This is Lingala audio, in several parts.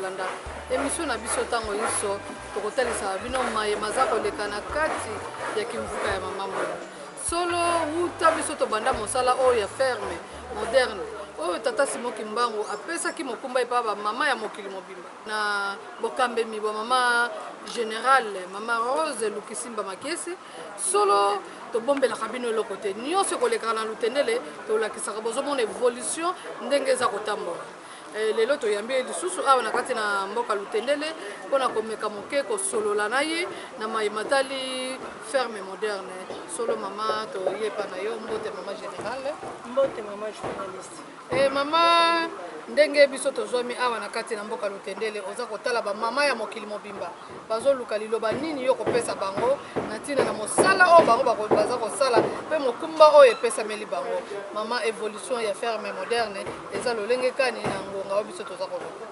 kolanda emission na biso ntango inso tokotalisaka bino maye maza koleka na kati ya kimvuka ya mama Molo. Solo wuta biso tobanda mosala oyo ya ferme moderne oyo tata Simon Kimbangu apesaki mokumba epa ba mama ya mokili mobimba na bokambemi bwa mama generale mama Rose Lukisimba Makiese. Solo tobombelaka bino eloko te, nyonso ekolekaka na Lutendele tolakisaka, bozomona evolution ndenge eza kotambola. Lelo toyambi ye lisusu awa na kati na mboka Lutendele mpo na komeka moke kosolola na ye na maye matali ferme moderne. Solo mama, toyepa na yo. Mbote mama générale. Mbote mama journaliste. Mama, ndenge biso tozwami awa na kati na mboka Lutendele, oza kotala bamama ya mokili mobimba bazoluka liloba nini yo kopesa bango na ntina na mosala oyo bango baza kosala mpe mokumba oyo epesameli bango. Mama, evolution ya ferme moderne eza lolenge kani na ngonga oyo biso toza koloba?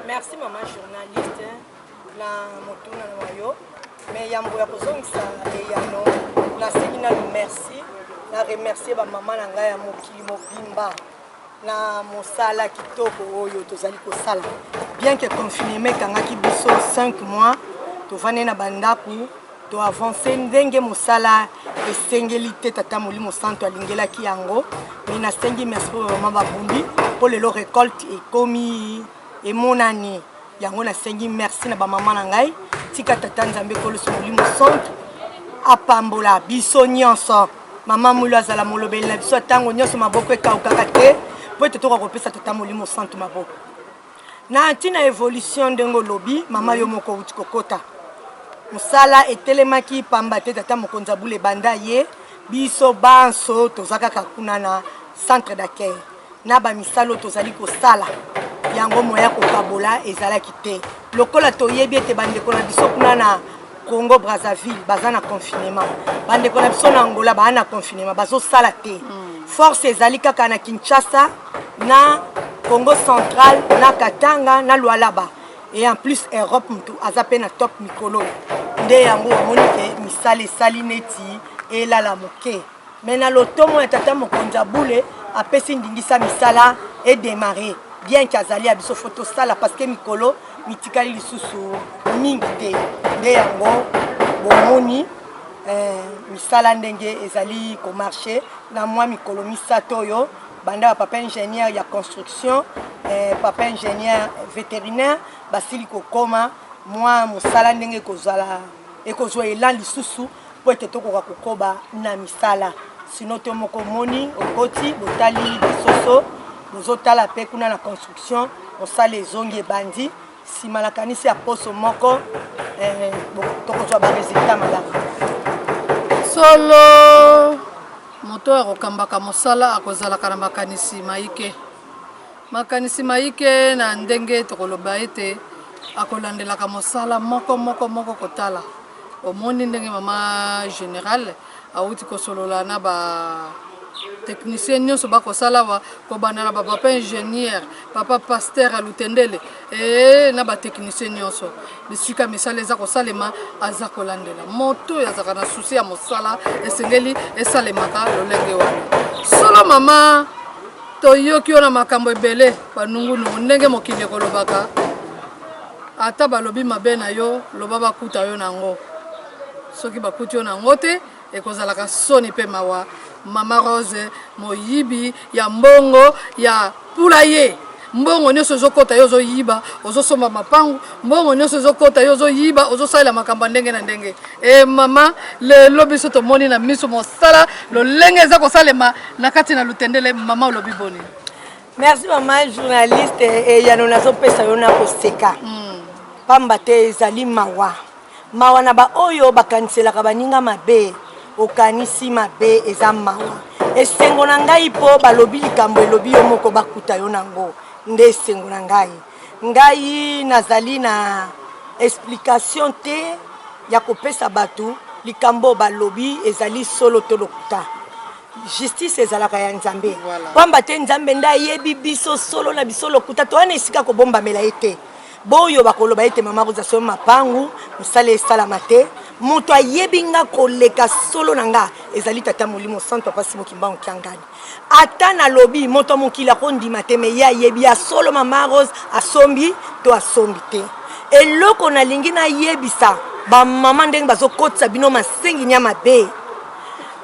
Merci mama journaliste na motuna na yo. Mais yambo ya kozongisa eyano, nasengi nanu merci na remercier bamama na ngai ya mokili mobimba na mosala kitoko oyo tozali kosala. Bien que confinement ekangaki biso 5 mois, tovandi na bandako, toavance ndenge mosala esengeli te. Tata Molimo Santo alingelaki yango. Me nasengi merci mpo bamama babundi, mpo lelo récolte ekomi emonani. Yango nasengi merci na bamama na ngai. Tika tata Nzambe Koloso Molimo Santo apambola biso nyonso. Mama Mwilu azala molobeli na biso ntango nyonso. Maboko ekaukaka te mpo ete tokoka kopesa tata Molimo Santo maboko. Na ntina évolution, ndenge olobi mama, yo moko outi kokota, mosala etelemaki pamba te. Tata mokonzi abula ebanda ye, biso banso toza kaka kuna na centre d'accueil na bamisala oyo tozali kosala yango. Moya kokabola ezalaki te, lokola toyebi ete bandeko na biso kuna na Congo Brazzaville baza na confinement, bandeko na biso na Angola baa na confinement, bazosala te. Force ezali kaka na Kinshasa, na Congo Central, na Katanga, na Lualaba et en plus Europe. Mutu aza mpe na top mikolo nde yango omoni ke misala esali neti elala moke. Me na lotomo ya tata mokonzi abule apesi ndingisa, misala edémarre. Bien ke azali ya biso, faut tosala parce que mikolo mitikali lisusu mingi te. Nde yango bomoni misala ndenge ezali komarche na mwa mikolo 3 oyo banda bapapa ingénieur ya construction, papa ingénieur vétérinaire basili kokoma. Mwa mosala ndenge ekozala, ekozwa elan lisusu mpo ete tokoka kokoba na misala. Sino te moko omoni okoti, botali basoso, bozotala mpe kuna na construction, mosala ezongi, ebandi. Nsima nakanisi ya poso moko tokozwa baresultat malamu. Solo, moto oyo akokambaka mosala akozalaka na makanisi maike, makanisi maike na ndenge tokoloba ete akolandelaka mosala moko moko moko kotala. Omoni ndenge mama général awuti kosolola na ba technicien nyonso bakosala awa, kobanda na bapapa ingénieur, papa pasteur ya Lutendele na batechnicien nyonso. Bisika misala eza kosalema, aza kolandela. Moto oyo azalaka na souci ya mosala esengeli esalemaka lolenge wana. Solo mama, toyoki yo na makambo ebele, banungunungu ndenge mokili ekolobaka. Ata balobi mabe na yo, loba bakuta yo nango. Soki bakuti yo nango te, ekozalaka soni mpe mawa. Mama Rose moyibi ya mbongo ya poulailler, mbongo nyonso ezokɔta, yo ozoyiba, ozosomba mapangu. Mbongo nyonso ezokɔta, yo ozoyiba, ozosalela makambo ya ndenge na ndenge. Mama, lelo biso tomoni na miso mosala lolenge eza kosalema na kati na Lutendele. Mama, olobi boni? Merci mama journaliste. Eyano nazopesa yo na koseka, pamba te ezali mawa, mawa na baoyo bakaniselaka baninga mabe. Okanisi mabe, eza mawa. Esengo na ngai mpo balobi likambo elobi yo moko, bakuta yo nango, nde esengo na ngai. Ngai nazali na explication te ya kopesa bato. Likambo balobi ezali solo to lokuta, justice ezalaka ya Nzambe. Pamba te Nzambe nde ayebi biso solo na biso lokuta. Towana esika kobombamela ye te. Boyo bakoloba ete mama Rosa somi mapangu, mosala esalama te, moto ayebi nga koleka solo na nga ezali tata Molimo Santo, papa Simo Kimbangu Kiangani. Ata nalobi, moto ya mokili akondima te, me ye ayebi ya solo mama Rose asombi. to asombi te. Eloko nalingi nayebisa bamama ndenge bazokotisa bino masenginya mabe,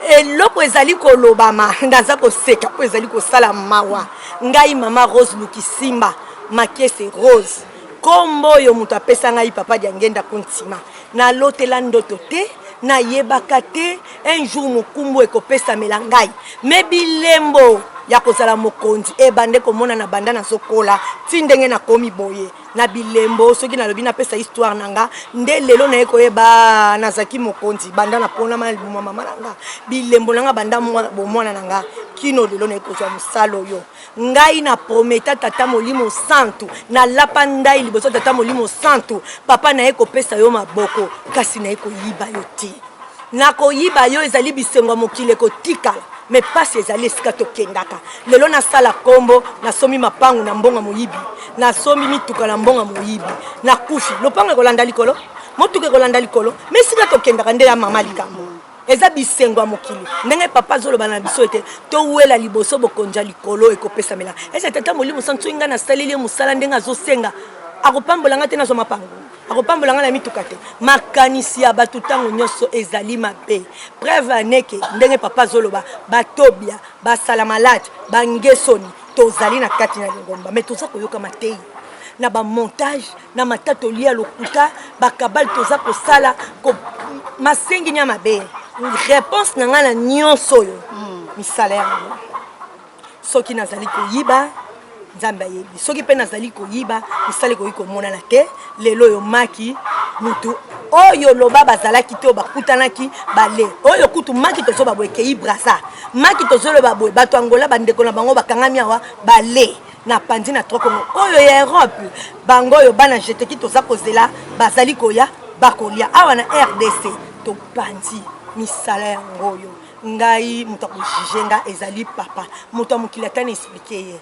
eloko ezali kolobama, naza koseka mpo ezali kosala mawa. Ngai mama Rose Lukisimba Makiese Rose, kombo oyo moto apesa ngai papa Diangenda Kuntima, nalotela ndoto te, nayebaka te un jour mokumbu ekopesamela ngai, me bilembo ya kozala mokonzi ebande komonana banda nazokola ti ndenge nakomi boye na bilembo. Soki nalobi napesa histoire na nga, nde lelo naye koyeba nazalaki mokonzi banda naponama libuma mama na nga. Bilembo na nga banda bomwana na nga kino lelo naye kozwa mosala oyo. Ngai na prometa tata Molimo Santu, nalapa ndai liboso tata Molimo Santu, papa naye kopesa yo maboko, kasi naye koyiba yo te. Nakoyiba yo ezali bisengo ya mokili ekotikala, me pasi ezali esika tokendaka. Lelo nasala kombo, nasombi mapangu na mbongo moyibi, nasombi mituka na mbongo moyibi, nakufi, lopango ekolanda likolo, motuka ekolanda likolo, me esika tokendaka nde ya mama likambo eza bisengo ya mokili. Ndenge papa azoloba na biso ete towela liboso bokonzi ya likolo ekopesamela ese tata Molimo Santu. Soki ngai nasaleli ye mosala ndenge azosenga, akopambola ngai te, nazwa mapango, akopambola ngai na mituka te. Makanisi ya bato ntango nyonso ezali mabe. Preuve aneke ndenge papa azoloba, batobia basala malade bangesoni, tozali na kati na lingomba, me toza koyoka matei na bamontage na matatoli ya lokuta, bakabali toza kosala ko, masengi nya mabe. Réponse na ngai na nyonso oyo, misala yango, soki nazali koyiba, Nzambe ayebi. Soki mpe nazali koyiba, misala ekoki komonana te. Lelo oyo maki mutu oyo loba bazalaki te, oyo bakutanaki bale oyo kutu maki tozoba boye ekei Braza, maki tozoloba boye bato Angola bandeko na bango bakangami awa bale na panzi na trois Congo oyo ya Europe, bango oyo bana jeteki toza kozela bazali koya bakolia awa na RDC. Topanzi misala yango oyo. Ngai moto akojuge nga ezali papa. Moto ya mokili ata na explike ye,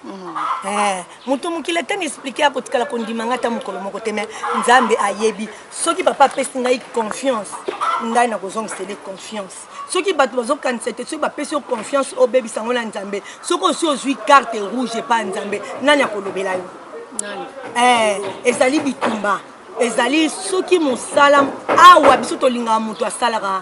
moto mokili ata na explike, akotikala kondima nga ata mokolo moko te. Me Nzambe ayebi. Soki papa apesi ngai confiance, ngai nakozongisele confiance. Soki bato bazokanisa te, soki bapesi yo confiance, obebisa yango na Nzambe. Soki osi ozwi carte rouge epa Nzambe, nani akolobela yo? Ezali bitumba, ezali soki mosala awa. Biso tolingaka moto asalaka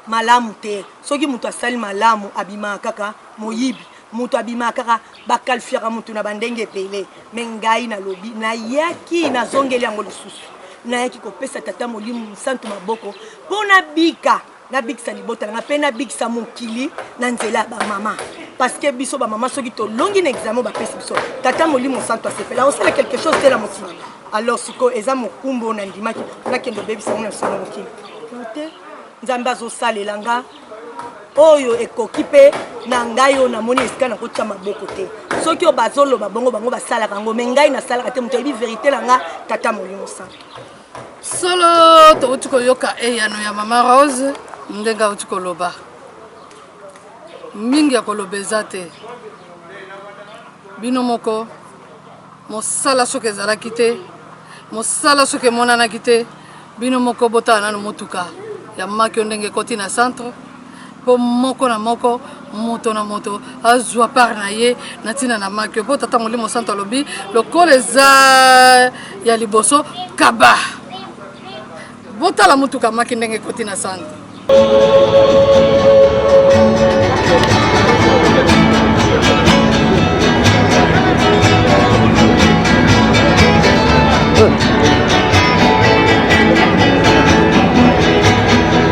malamu te. Soki moto asali malamu, abimaka kaka moyibi. Moto abimaka kaka, bakalfiaka moto na bandenge ebele. Me ngai nalobi, nayaki, nazongeli yango lisusu, nayaki kopesa tata Molimo Mosantu maboko mpo nabika, nabikisa libota na ngai mpe nabikisa mokili na nzela ya bamama, parce que biso bamama, soki tolongi na examen bapesi biso, tata Molimo Santu asepela, osala quelque chose te na mokili. Alors sikoyo eza mokumba oyo nandimaki, nakende obebisa yango na biso na mokili te. Nzambe azosalela nga oyo ekoki mpe na ngai oyo namoni esika nakotia maboko te. Soki oyo bazoloba bongo, bango basalaka yango, me ngai nasalaka te. Moto ayebi verité na nga, tata Molimo Santu. Solo touti koyoka eyano ya mama Rose ndenge auti koloba. Mingi ya koloba eza te. Bino moko, mosala soki ezalaki te, mosala soki emonanaki te, bino moko botala nano motuka ya maki oyo ndenge ekoti na centre, mpo moko na moko, moto na moto azwa part na ye na ntina na maki oyo, mpo tata Molimo Santo alobi lokola eza ya liboso kaba. Botala motuka maki ndenge ekoti na centre.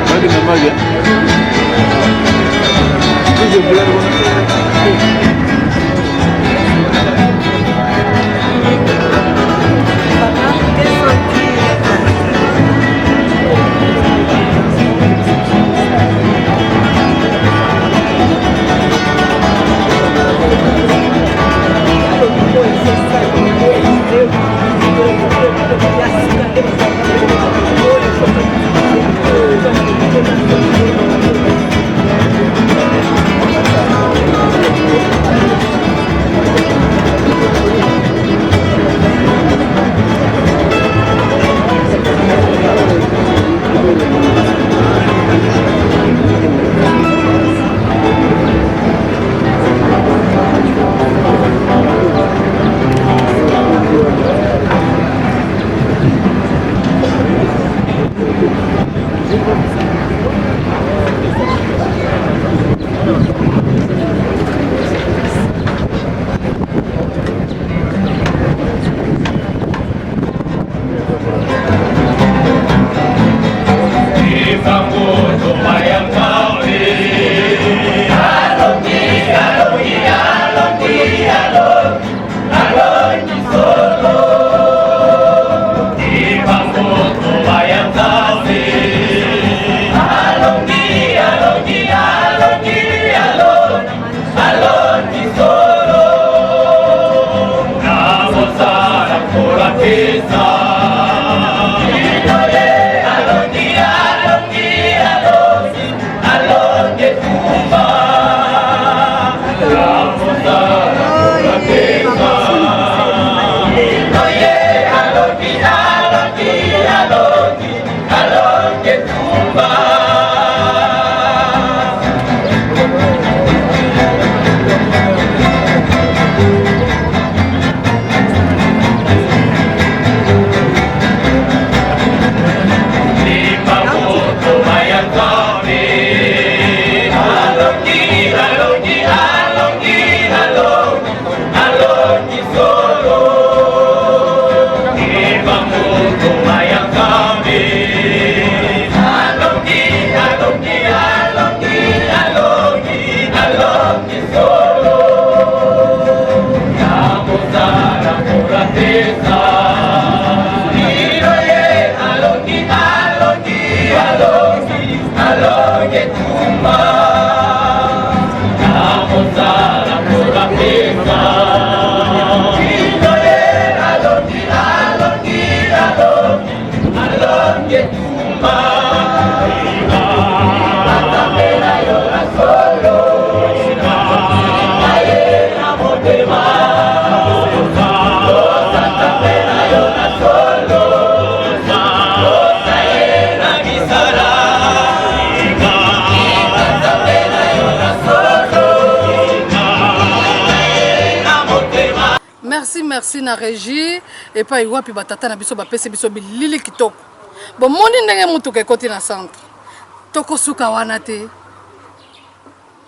Magi na magi. Merci, merci na régie epai wapi batata na biso bapesi biso bilili kitoko. Bomoni ndenge motuka ekoti na centre, tokosuka wana te.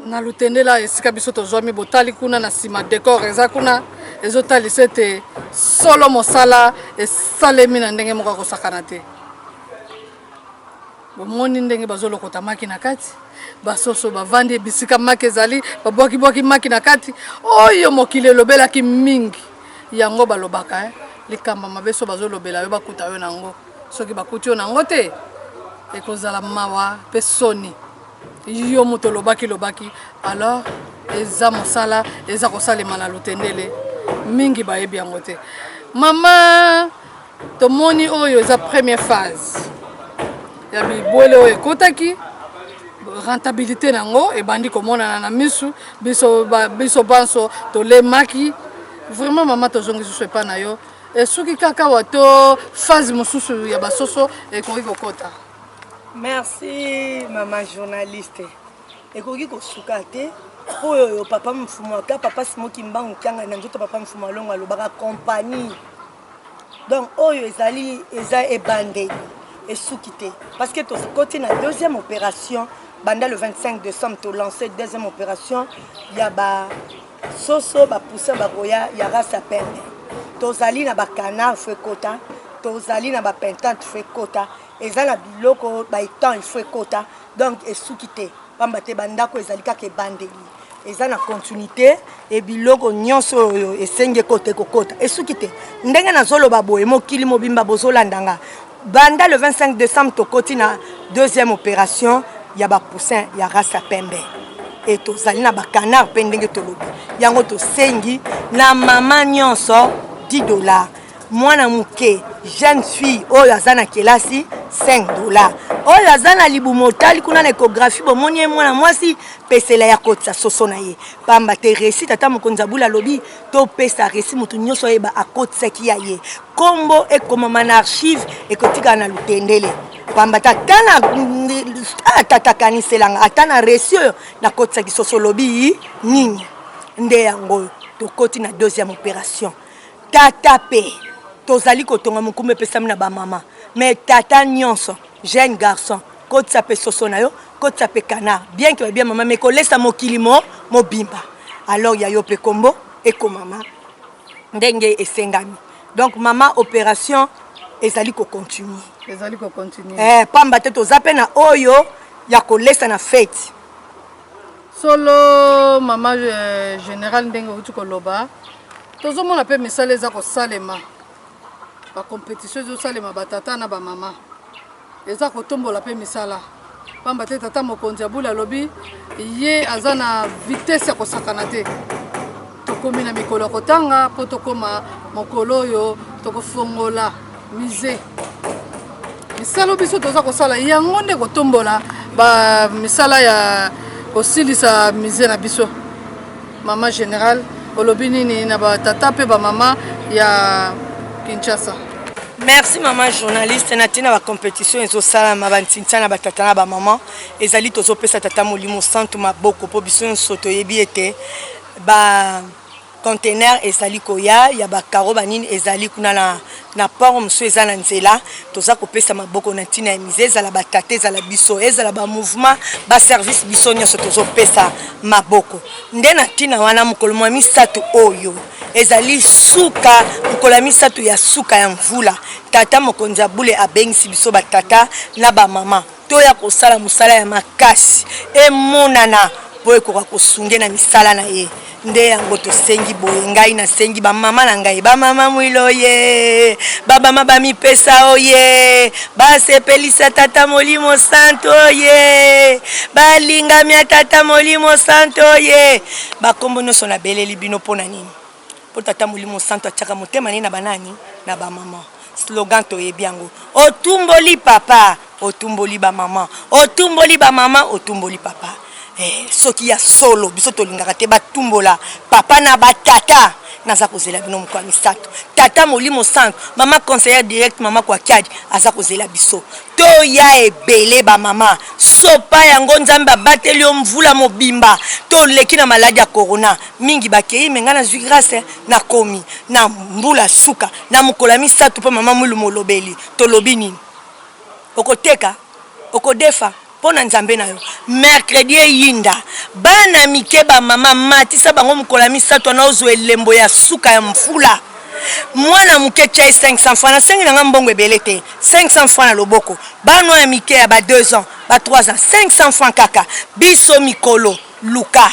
Na Lutendela esika biso tozwami, botali kuna na nsima decor eza kuna ezotalisa ete solo mosala esalemi na ndenge moko akosakana te. Bomoni ndenge bazolokota maki na kati, basoso bavandi bisika maki ezali, babwakibwaki maki na kati. Oyo mokili elobelaki mingi, yango balobaka likambo mabe so bazolobela yo bakuta yo nango. Soki bakuti yo nango te, ekozala mawa mpe soni. Yo moto olobaki lobaki, alors eza mosala eza kosalema na Lutendele, mingi bayebi yango te. Mama, tomoni oyo eza première phase ya bibwele oyo ekotaki, rentabilité nango ebandi komonana na misu biso, biso banso tolemaki vraiment. Mama, tozongi susu epai na yo, esuki kaka wa to phase mosusu ya basoso ekoki kokota? Merci mama journaliste. Ekoki kosuka te, oyo papa Mfumu aka papa Simoki Mbangu Kianga na nzoto, papa Mfumu Alongo alobaka compagnie. Donc oyo ezali eza ebandeli, esuki te, parce que tokoti na deuxième opération. Banda le 25 décembre tolancé deuxième opération ya basoso, bapoussin bakoya ya race ya pembe. Tozali na bacanard faut ekota, tozali na bapintade faut ekota, eza na biloko baétang il faut ekota. Donc esuki te, pamba te bandako ezali kaka ebandeli, eza na continuité e biloko nyonso oyo esengi ekota ekokota, esuki te. Ndenge nazoloba boye, mokili mobimba bozolanda nga, banda le 25 décembre tokoti na deuxième opération ya bapoussin ya race ya pembe e tozali na bacanard mpe ndenge tolobi yango, tosengi na mama nyonso 10 $, mwana moke, jeune fille oyo aza na kelasi 5 $, oyo aza na libumu otali kuna na échographie bomoni ye mwana mwasi, pesela ya kotisa soso na ye, pamba te reçu tata mokonzi abula alobi topesa reçu, motu nyonso ayeba akotisaki ya ye, nkombo ekomama na archive, ekotikala na Lutendele, pamba te ata na tata akaniselanga ata na reçu oyo nakotisaki soso olobi nini. Nde yango oyo tokoti na deuxième opération. Tata mpe tozali kotonga mokumba epesami na bamama, mais tata nyonso, jeune garçon, kotisa mpe soso na yo, kotisa mpe canard, bien que babia mama, mais kolesa mokili mo mobimba, alors ya yo mpe kombo ekomama ndenge esengami. Donc mama, opération ezali kocontinue. Ezali kocontinue. Pamba te toza mpe na oyo ya kolesa na fête. Solo mama général, ndenge outi koloba, tozomona mpe misala eza kosalema, bacompétition ezosalema, batata na bamama eza kotombola mpe misala, pamba te tata mokonzi ya bule alobi ye aza na vitesse ya kosakana te. Tokomi na mikolo ya kotanga mpo tokóma mokolo oyo tokofongola musée. Misala biso toza kosala yango nde kotombola bamisala ya kosilisa musée na biso. Mama général, olobi nini na batata mpe bamama ya Kinshasa? Merci mama journaliste. Na ntina bacompétition ezosalama, bantintia na batata na bamama ezali, tozopesa tata Molimo Santu maboko, mpo biso nyonso toyebi ete ba conteneur ezali koya ya bakaro banini ezali kuna na Na port mosusu eza na nzela. Toza kopesa maboko na ntina ya musée, ezala batata, ezala biso, ezala ba mouvement, ba service, biso nyonso tozopesa maboko nde na ntina wana. Mokolo mwa misato oyo ezali suka, mokolo ya misato ya suka ya mvula, tata mokonzi ya bule abengisi biso batata na bamama toya kosala mosala ya makasi emonana mpo ekoka kosunge na misala na ye. Nde yango tosengi boye. Ngai nasengi bamama na ngai, bamama Mwilo ye, babama bamipesa oye, basepelisa tata Molimo Santo oye, balingami ya tata Molimo Santo oye. Bakombo nyonso nabeleli bino mpo na nini? Mpo tata Molimo Santo atiaka motema nini na banani? Na bamama. Slogan toyebi yango: otumboli papa, otumboli bamama, otumboli bamama, otumboli papa. Soki ya solo biso tolingaka te batumbola papa na batata, naza kozela bino mokolo ya misato. Tata Molimo Santo, mama conseillère direct, mama Kwakiadi aza kozela biso toya ebele. Bamama, sopa yango. Nzambe abateli yo mvula mobimba, toleki na maladi ya corona, mingi bakei, me ngai nazwi grâce, nakomi na mbula suka na mokolo ya misato. Mpo mama Mwilu molobeli, tolobi nini? Okoteka, okodefa mpo na Nzambe na yo. Mercredi eyinda, bana mike, bamama, matisa bango mokolo ya misato wana, ozwa elembo ya suka ya mfula. Mwana moke, tia ye 500 francs. Nasengi na nga mbongo ebele te, 500 francs na loboko. Bana ya mike ya ba 2 ans, ba 3 ans, 500 francs kaka. Biso mikolo, luka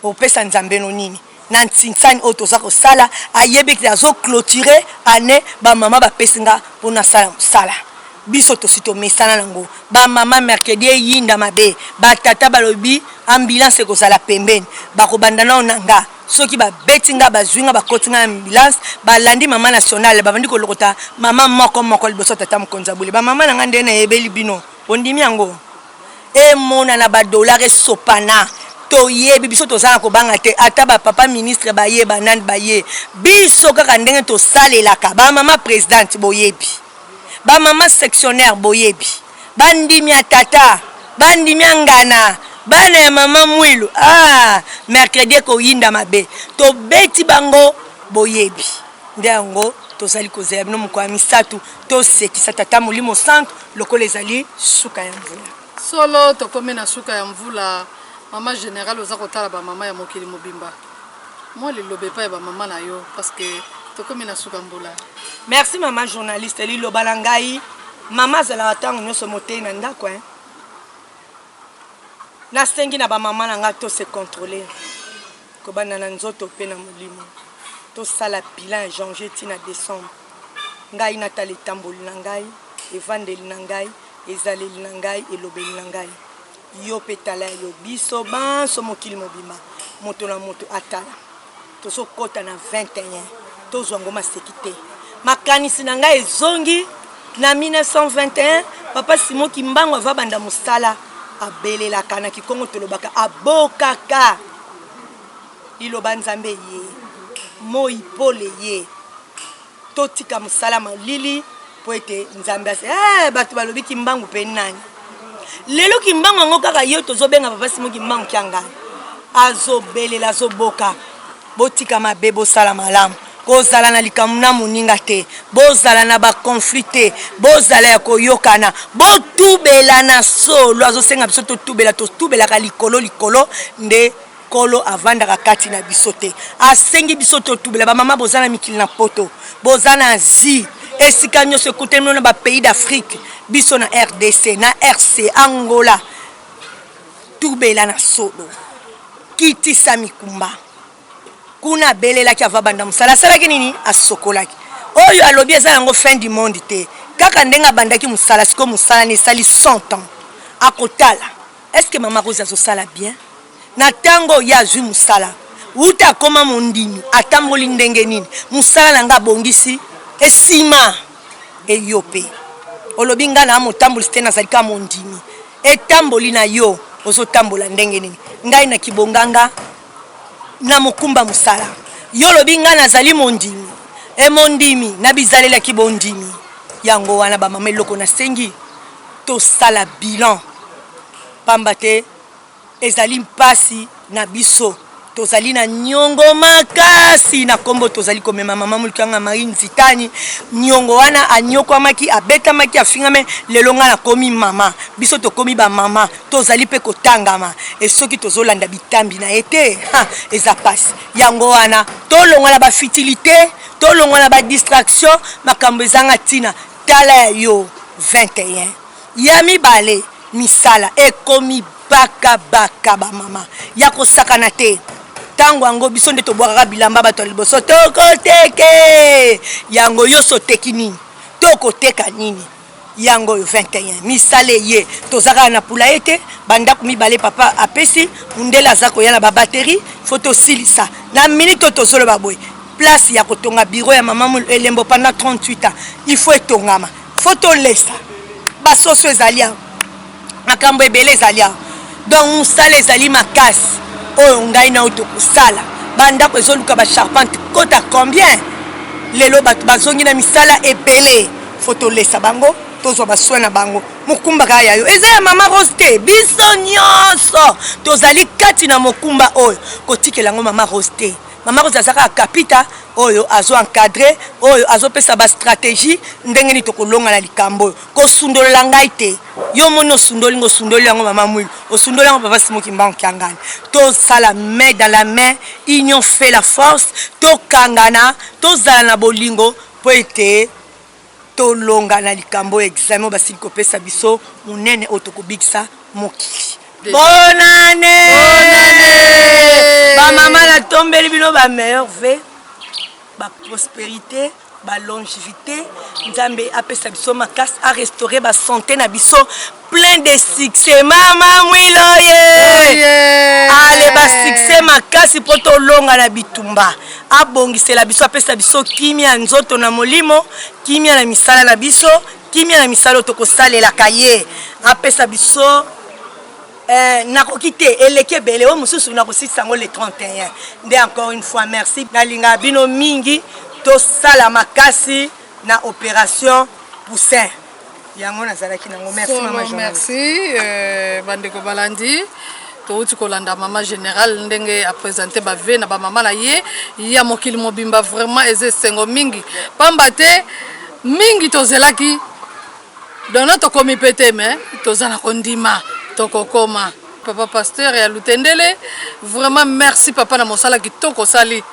opesa Nzambe no nini na ntinsani oyo toza kosala. Ayebi ete azoclôturer année. Bamama bapesi nga mpo nasala mosala. Biso tosi tomesana nango. Bamama, mercredi eyinda mabe. Batata balobi ambulance ekozala pembeni, bakobanda nao na nga. Soki babeti nga, bazwi nga, bakoti nga na ambulance, balandi mama nationale, babandi kolokota mama moko moko liboso tata mokonzi ya bule. Bamama na nga, nde nayebeli bino, bondimi yango, emonana, badollar esopana. Toyebi biso toza na kobanga te. Ata bapapa ministre baye, banani baye, biso kaka ndenge tosalelaka. Bamama présidente boyebi, bamama sectionnaire boyebi, bandimi ya tata, bandimi ya ngana, bana ya mama Mwilu. Ah, mercredi ekoyinda mabe, tobeti bango, boyebi. Nde yango tozali kozela bino mokolo ya misato, tosekisa tata Molimo Santo lokola ezali suka ya mvula. Solo, tokomi na suka ya mvula. Mama général, oza kotala bamama ya mokili mobimba, mwa liloba epai ya bamama na yo, parce que tokomi na suka mbula. Merci, mama journaliste. Liloba na ngai, mama azalaka ntango nyonso motei na ndako, hein? Nasengi na bamama na ngai to se contrôler, kobanda na nzoto mpe na molimo. Tosala bilan ya janvier ntina décembre. Ngai natala etamboli na ngai, evandeli na ngai, ezaleli na ngai, elobeli na ngai. Yo mpe tala ya yo. Biso banso, mokili mobimba, moto na moto atala. Tozokɔta na 21, tozwa yango maseki te. Makanisi na ngai ezongi na 1921. Papa Simon Kimbangu ava banda mosala, abelelaka na kikongo, tolobaka abokaka liloba Nzambe ye moi pole ye. Totika mosala malili mpo ete Nzambe ase. Bato balobi Kimbangu mpe nani lelo? Kimbangu yango kaka yo tozobenga papa Simon Kimbangu Kiangani, azobelela, azoboka: botika mabe, bosala malamu, kozala na likambo na moninga te, bozala na baconflit te, bozala ya koyokana, botubela na solo. Azosenga biso totubela. Totubelaka likolo likolo nde Nkolo avandaka kati na biso te. Asengi biso totubela. Bamama, boza na mikili, na Poto, boza na Asie, esika nyonso ekutani bino na bapays d'Afrique, biso na RDC, na RC, Angola, tubela na solo, kitisa mikumba. Kuna abelelaki ava banda mosala, asalaki nini? Asokolaki. Oyo alobi eza yango fin du monde te. Kaka ndenge abandaki mosala, sikoyo mosala na esali 100 ans, akotala est-ce mama Rose azosala bien na ntango oyo azwi mosala. Wuta akóma mondimi, atamboli ndenge nini? Mosala na ngai abongisi esima eyo mpe olobi ngai na motambolisi te, nazali kaka mondimi. Etamboli na yo, ozotambola ndenge nini? Ngai na kibonganga na mokumba mosala, yo olobi ngai nazali mondimi, e mondimi na bizalelaki bondimi. Yango wana, bamama, eloko nasengi, tosala bilan, pamba te ezali mpasi na biso. Tozali na niongo makasi na kombo tozali komema mama Mulukanga Marie Nzitani. Niongo wana anyokwamaki, abetamaki, afingame. Lelo ngai nakomi mama, biso tokomi ba mama, tozali pe kotangama. E soki tozolanda bitambi na ye te, ha, eza pasi. Yango wana tolongwa na ba futilite, tolongwa na ba distraction, makambo ezanga tina. Tala ya yo 21 ya mibale misala ekomi baka baka ba mama ya kosakana te. Tango yango biso nde tobwakaka bilamba bato ya liboso tokoteke yango yo soteki nini tokoteka nini yango oyo 21 misala eye toza kaka na poulailler te bandako mibale papa apesi mundele aza koya na babatterie fo tosilisa na minute oyo tozoloba boye place ya kotonga bureau ya mama elembo pendant 38 ans il faut etongama fo tolesa basoso ezali awa makambo ebele ezali awa donc mosala ezali makasi oyo ngai na oyo tokosala bandako ezoluka bacharpente kota combien lelo bato bazongi na misala ebele fo tolesa bango tozwa basoin na bango mokumba kaka ya yo eza ya mama Rose te biso nyonso tozali kati na mokumba oyo kotikela yango mama Rose te. Mama Rose aza kaka kapita oyo azo encadre oyo azopesa ba stratégie ndenge nini tokolonga na likambo oyo. Kosundolola ngai te, yo omoni osundoli ngo osundoli yango mama Mwilu, osundoli yango papa Simon Kimbangu Kiangani. Tosala main dans la main, union fait la force, tokangana, tozala na bolingo mpo ete Tolonga na likambo oyo examen oyo basili kopesa biso monene oyo tokobikisa mokili. Bonne année! Bonne année! Ba mama natombeli bino ba meilleurs vœux, ba prospérité, ba longévité. Nzambe apesa biso makasi, a restaurer ba santé na biso plein de succès. Mama Mwiloye! Ale ba succès makasi po tolonga na bitumba. Abongisela biso, apesa biso kimia ya nzoto na molimo, kimia na misala na biso, kimia na misala oyo tokosalelaka ye. Apesa biso eh, nakoki te eleki ebele oyo mosusu nakosilisa yango le 31 nde. Encore une fois merci, nalingaka bino mingi. Tosala makasi na opération poussin yango nazalaki nango. Merci mama journaliste. Merci bandeko balandi, touti kolanda mama général ndenge apresente bave na bamama na ye ya mokili mobimba. Vraiment eza esengo mingi, pamba te mingi tozelaki dono tokomi mpe te, me toza na kondima tokokoma. Papa pasteur ya Lutendele, vraiment merci papa na mosala kitoko osali,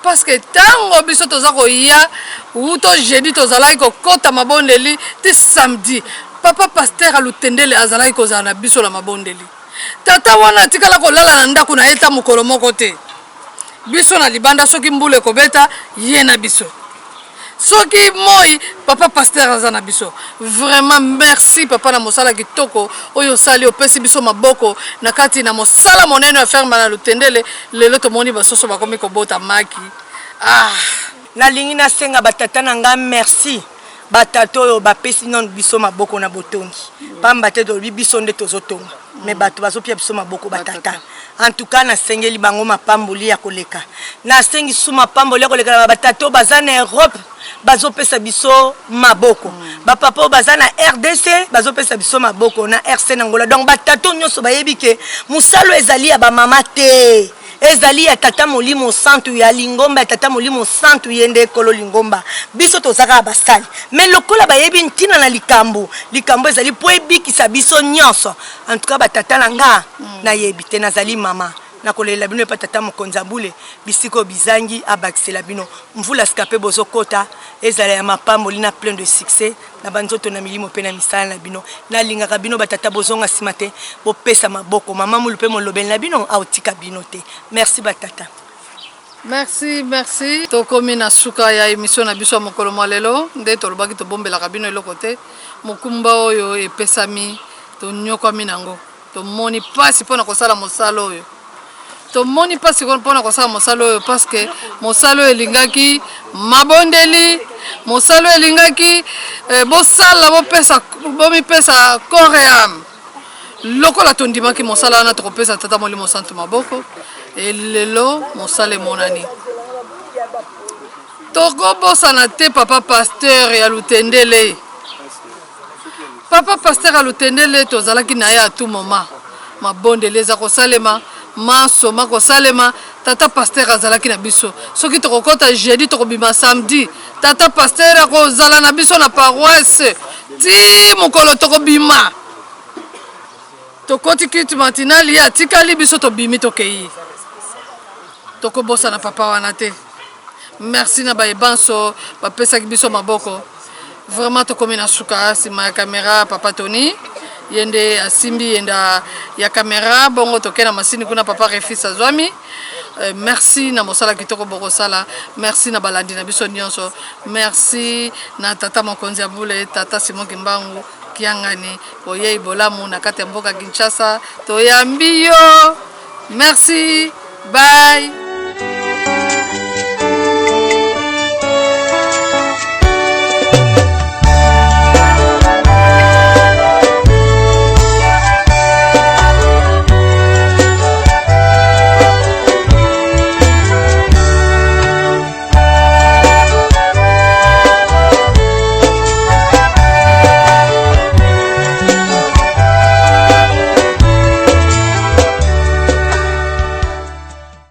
parce que ntango biso toza koya wuto jeudi, tozalaki kokɔta mabondeli ti samedi. Papa pasteur ya Lutendele azalaki kozala na biso na mabondeli. Tata wana atikala kolala na ndako na ye ta mokolo moko te. Biso na libanda, soki mbula ekobeta, ye na biso, soki moi, papa pasteur aza na biso. Vraiment merci papa na mosala kitoko oyo osali, opesi biso maboko na kati na mosala monene ya ferme na Lutendele. Lelo tomoni basoso bakomi kobota maki, ah. Nalingi nasenga batata na ngai merci, batata oyo bapesi nano biso maboko na botongi, pamba te tolobi biso nde tozotonga, me bato bazopia biso maboko batata. En tout cas nasengeli bango mapamboli ya koleka. Nasengi su mapamboli ya koleka na batata oyo baza na Europe, bazopesa biso maboko, bapapa oyo baza na RDC, bazopesa biso maboko na RC na Angola. Donc batata oyo nyonso bayebi ke mosala oyo ezali ya bamama te, ezali ya tata Molimo Santu, ya lingomba ya tata Molimo Santu. Ye nde ekolo lingomba, biso toza kaka basali. Me lokola bayebi ntina na likambo, likambo ezali mpo ebikisa biso nyonso. En tout cas batata na nga, nayebi te nazali mama, nakolelela bino epa tata mokonzi ya bule bisika oyo bizangi, abakisela bino mvula sika mpe bozokota ezala ya mapamboli na plein de succès na banzoto, na milimo mpe na misala na bino. Nalingaka bino batata, bozonga nsima te, bopesa maboko. Mama Mulu mpe molobeli na bino aotika bino te. Merci batata. Merci, merci. Tokomi na suka ya émission na biso ya mokolo mwa lelo. Nde tolobaki, tobombelaka bino eloko te. Mokumba oyo epesami, tonyokwami nango, tomoni mpasi mpona kosala mosala oyo, tomoni mpasi mpona kosala mosala oyo, parce que mosala oyo elingaki mabondeli, mosala oyo elingaki bosala, bopesa, bomipesa corps et âme. Lokola tondimaki mosala wana, tokopesa tata Molimo Santu maboko. Elelo mosala emonani. Tokobosana te papa pasteur ya Lutendele. Papa pasteur ya Lutendele, tozalaki na ye à tout moment. Mabondeli eza kosalema. Manso makosalema, tata pasteur azalaki na biso. Soki tokokota jeudi tokobima samedi, tata pasteur akozala na biso na paroisse ti mokolo tokobima. Tokoti culte matinal, ye atikali, biso tobimi tokei. Tokobosana papa wana te. Merci na baye banso bapesaki biso maboko. Vraiment tokomi na suka. Nsima ya kamera papa Tony ye nde asimbi yenda ya kamera, bongo toke na masini kuna papa Refis azwami. Merci na mosala kitoko bokosala. Merci na balandi na biso nyonso. Merci na tata mokonzi ya bule, tata Simon Kimbangu Kiangani, boyei bolamu na kati ya mboka Kinshasa, toyambi yo. Merci, bye.